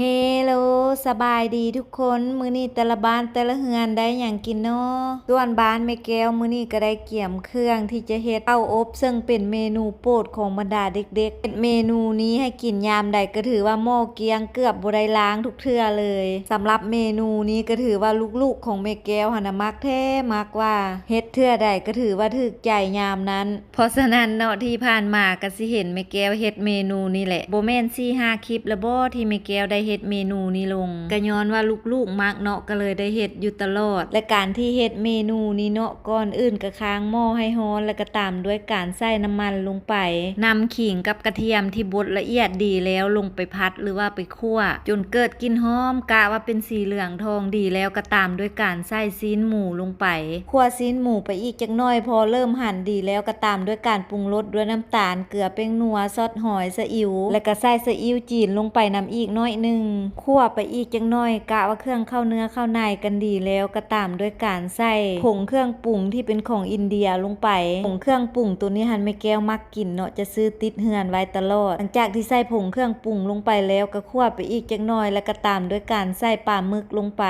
ເຮໂລ ສະບາຍດີທຸກຄົນ, ມື້ນີ້ແຕ່ລະບ້ານແຕ່ລະເຮືອນໄດ້ຫຍັງກິນນໍ? ສ່ວນບ້ານແມ່ແກ້ວມື້ນີ້ກໍໄດ້ກຽມເຄື່ອງທີ່ຈະເຮັດເຂົ້າອົບ ເຊິ່ງເປັນເມນູໂປດຂອງບັນດາເດັກໆ. ເຮັດເມນູນີ້ໃຫ້ກິນຍາມໃດກໍຖືວ່າໝໍ້ກ້ຽງ ເກືອບບໍ່ໄດ້ລ້າງທຸກເທື່ອເລີຍ. ສຳລັບເມນູນີ້ກໍຖືວ່າລູກໆຂອງແມ່ແກ້ວຫັ້ນນະມັກແທ້ມັກວ່າ, ເຮັດເທື່ອໃດກໍຖືວ່າຖືກໃຈຍາມນັ້ນ. ເພາະສະນັ້ນເນາະ ທີ່ຜ່ານມາກໍຊິເຫັນແມ່ແກ້ວເຮັດເມນູນີ້ແຫຼະ. ບໍ່ແມ່ນສີ່ຫ້າຄລິບແລ້ວບໍ ທີ່ແມ່ແກ້ວໄດ້ເຮັດເມນູນີ້ລົງ? ກໍຍ້ອນວ່າລູກໆມັກເນາະ ກໍເລີຍໄດ້ເຮັດຢູ່ຕະຫຼອດ. ແລະ ການທີ່ເຮັດເມນູນີ້ເນາະ ກ່ອນອື່ນກໍຄ້າງໝໍ້ໃຫ້ຮ້ອນ ແລະ ກໍຕາມດ້ວຍການໃສ່ນ້ຳມັນລົງໄປ, ນຳຂີງກັບກະທຽມທີ່ບົດລະອຽດດີແລ້ວລົງໄປຜັດ ຫຼືວ່າໄປ ຂົ້ວຈົນເກີດກິ່ນຫອມ ກະວ່າເປັນສີເຫຼືອງທອງດີແລ້ວ ກໍຕາມດ້ວຍການໃສ່ຊີ້ນໝູລົງໄປ. ຂົ້ວຊີ້ນໝູໄປອີກຈັກໜ້ອຍ ພໍເລີ່ມຫັນດີແລ້ວ ກໍຕາມດ້ວຍການປຸງລົດດ້ວຍນ້ຳຕານ, ເກືອ, ແປ້ງນົວ, ຊອດຫອຍ, ສະອິ້ວ ແລະ ກໍໃສ່ສະອິ້ວຈີນລົງໄປນຳອີກໜ້ອຍໜຶ່ງ. ຂົ້ວໄປອີກຈັກໜ້ອຍ ກະວ່າເຄື່ອງເຂົ້າເນື້ອເຂົ້າໃນກັນດີແລ້ວ ກໍຕາມດ້ວຍການໃສ່ຜົງເຄື່ອງປຸງທີ່ເປັນຂອງອິນເດຍລົງໄປ. ຜົງເຄື່ອງປຸງໂຕນີ້ຫັ້ນ ແມ່ແກ້ວມັກ ກິນເນາະ ຈະຊື້ຕິດເຮືອນໄວ້ຕະຫຼອດ. ຫຼັງຈາກທີ່ໃສ່ຜົງເຄື່ອງປຸງລົງໄປແລ້ວ ກໍຂົ້ວໄປອີກຈັກໜ້ອຍ ແລ້ວກໍຕາມດ້ວຍການໃສ່ປາໝຶກລົງໄປ.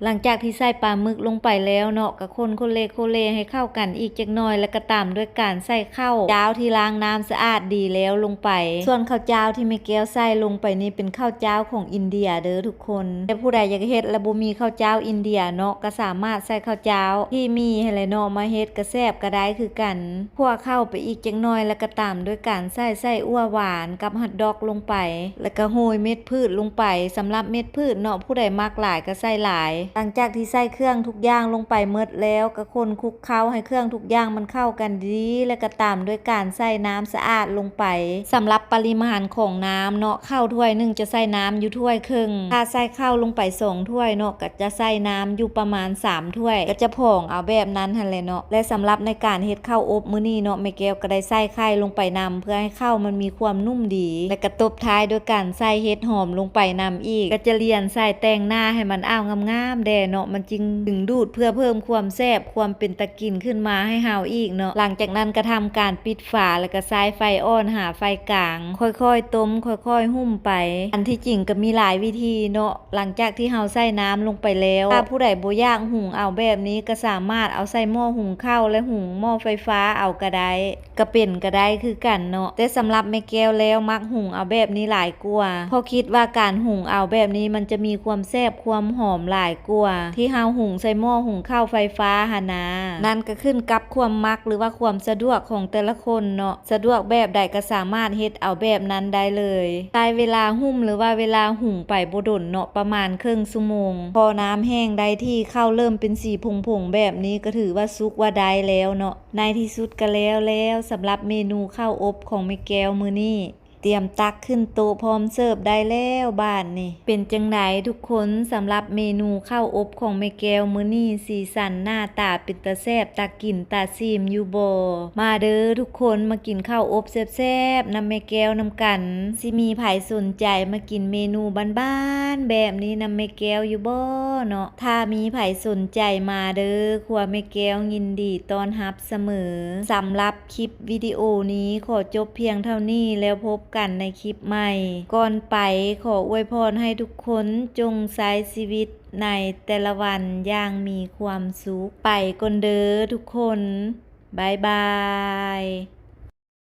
ຫຼັງຈາກທີ່ໃສ່ປາໝຶກລົງໄປແລ້ວເນາະ ກໍຄົນໂຄເລໂຄເລໃຫ້ເຂົ້າກັນອີກຈັກໜ້ອຍ ແລ້ວກໍຕາມດ້ວຍການໃສ່ເຂົ້າຈ້າວທີ່ລ້າງນ້ຳສະອາດດີແລ້ວລົງໄປ. ສ່ວນເຂົ້າຈ້າວທີ່ແມ່ແກ້ວໃສ່ລົງໄປນີ້ ເປັນເຂົ້າຈ້າວຂອງອິນເດຍເດີທຸກຄົນ. ແຕ່ຜູ້ໃດຢາກເຮັດແລ້ວບໍ່ມີເຂົ້າຈ້າວອິນເດຍເນາະ ກໍສາມາດໃສ່ເຂົ້າຈ້າວທີ່ມີຫັ້ນແຫຼະເນາະ ມາເຮັດກໍແຊບກໍໄດ້ຄືກັນ. ຂົ້ວເຂົ້າໄປອີກຈັກໜ້ອຍ ແລ້ວກໍຕາມດ້ວຍການໃສ່ໄສ້ອົ່ວຫວານກັບຮອດດອກລົງໄປ ແລ້ວກໍໂຮຍເມັດພືດລົງໄປ. ສຳລັບເມັດພືດເນາະ ຜູ້ໃດມັກຫຼາຍກໍໃສ່ຫຼາຍ. ຫຼັງຈາກທີ່ໃສ່ເຄື່ອງທຸກຢ່າງລົງໄປໝົດແລ້ວ ກໍຄົນຄຸກເຄົ້າໃຫ້ເຄື່ອງທຸກຢ່າງມັນເຂົ້າກັນດີ ແລ້ວກໍຕາມດ້ວຍການໃສ່ນ້ຳສະອາດລົງໄປ. ສຳລັບປະລິມານຂອງນ້ຳເນາະ ເຂົ້າຖ້ວຍໜຶ່ງຈະໃສ່ນ້ຳຢູ່ຖ້ວຍເຄິ່ງ. ຖ້າໃສ່ເຂົ້າລົງໄປສອງຖ້ວຍເນາະ ກໍຈະໃສ່ນ້ຳຢູ່ປະມານສາມຖ້ວຍ ກໍຈະພອງເອົາແບບນັ້ນຫັ້ນແຫຼະເນາະ. ແລະ ສຳລັບໃນການເຮັດເຂົ້າອົບມື້ນີ້ເນາະ ແມ່ແກ້ວກໍໄດ້ໃສ່ໄຂ່ລົງໄປນຳ ເພື່ອໃຫ້ເຂົ້າມັນມີຄວາມນຸ້ມດີ ແລະ ກໍຕົບທ້າຍດ້ວຍການໃສ່ເຫັດຫອມລົງໄປນຳອີກ. ກໍຈະລຽນໃສ່ແຕ່ງໜ້າໃຫ້ມັນອາວງາມໆແດ່ເນາະ ມັນຈຶ່ງດຶງດູດ ເພື່ອເພີ່ມຄວາມແຊບ ຄວາມເປັນຕາກິນຂຶ້ນມາໃຫ້ເຮົາອີກເນາະ. ຫຼັງຈາກນັ້ນກໍທຳການປິດຝາ ແລ້ວກໍໃຊ້ໄຟອ່ອນຫາໄຟກາງ ຄ່ອຍໆຕົ້ມ ຄ່ອຍໆຫຸ້ມໄປ. ອັນທີ່ຈິງກໍມີຫຼາຍວິທີເນາະ ຫຼັງຈາກທີ່ເຮົາໃສ່ນ້ຳລົງໄປແລ້ວ. ຖ້າຜູ້ໃດບໍ່ຢາກຫຸງເອົາແບບນີ້ ກໍສາມາດເອົາໃສ່ໝໍ້ຫຸງເຂົ້າ ແລະ ຫຸງໝໍ້ໄຟຟ້າເອົາກໍໄດ້ ກໍເປັນກໍໄດ້ຄືກັນເນາະ. ແຕ່ສຳລັບແມ່ແກ້ວແລ້ວ ມັກຫຸງເອົາແບບນີ້ຫຼາຍກວ່າ ເພາະຄິດວ່າການຫຸງເອົາແບບນີ້ ມັນຈະມີຄວາມແຊບຄວາມຫອມຫຼາຍກວ່າທີ່ເຮົາຫຸງໃສ່ໝໍ້ຫຸງເຂົ້າໄຟຟ້າຫັ້ນນາ. ນັ້ນກໍຂຶ້ນກັບຄວາມມັກ ຫຼືວ່າຄວາມສະດວກຂອງແຕ່ລະຄົນເນາະ. ສະດວກແບບໃດກໍສາມາດເຮັດເອົາແບບນັ້ນໄດ້ເລີຍ. ໃຊ້ເວລາຫຸ້ມ ຫຼືວ່າເວລາຫຸງໄປບໍ່ດົນເນາະ ປະມານເຄິ່ງຊົ່ວໂມງ. ພໍນ້ຳແຫ້ງໄດ້ທີ່ ເຂົ້າເລີ່ມເປັນສີຜົງໆແບບນີ້ ກໍຖືວ່າສຸກວ່າໄດ້ແລ້ວເນາະ. ໃນທີ່ສຸດກໍແລ້ວແລ້ວ ສຳລັບເມນູເຂົ້າອົບຂອງແມ່ແກ້ວມື້ນີ້. ຕຽມຕັກຂຶ້ນໂຕະພ້ອມເສີບໄດ້ແລ້ວບາດນີ້. ເປັນຈັ່ງໃດທຸກຄົນ? ສຳລັບເມນູເຂົ້າອົບຂອງແມ່ແກ້ວມື້ນີ້ ສີສັນໜ້າຕາເປັນຕາແຊບ ຕາກິນຕາຊີມຢູ່ບໍ່? ມາເດີທຸກຄົນ ມາກິນເຂົ້າອົບແຊບໆນຳແມ່ແກ້ວນຳກັນ. ຊິມີໃຜສົນໃຈມາກິນເມນູບ້ານໆແບບນີ້ນຳແມ່ແກ້ວຢູ່ບໍ່ເນາະ? ຖ້າມີໃຜສົນໃຈມາເດີ, ຄົວແມ່ແກ້ວຍິນດີຕ້ອນຮັບສະເໝີ. ສຳລັບຄລິບວິດີໂອນີ້ຂໍຈົບພຽງເທົ່ານີ້ ແລ້ວພົບກັນໃນຄລິບໃໝ່. ກ່ອນໄປ, ຂໍອວຍພອນໃຫ້ທຸກຄົນຈົ່ງໃຊ້ຊີວິດໃນແຕ່ລະວັນຢ່າງມີຄວາມສຸກ. ໄປກ່ອນເດີທຸກຄົນ. ບາຍບາຍ.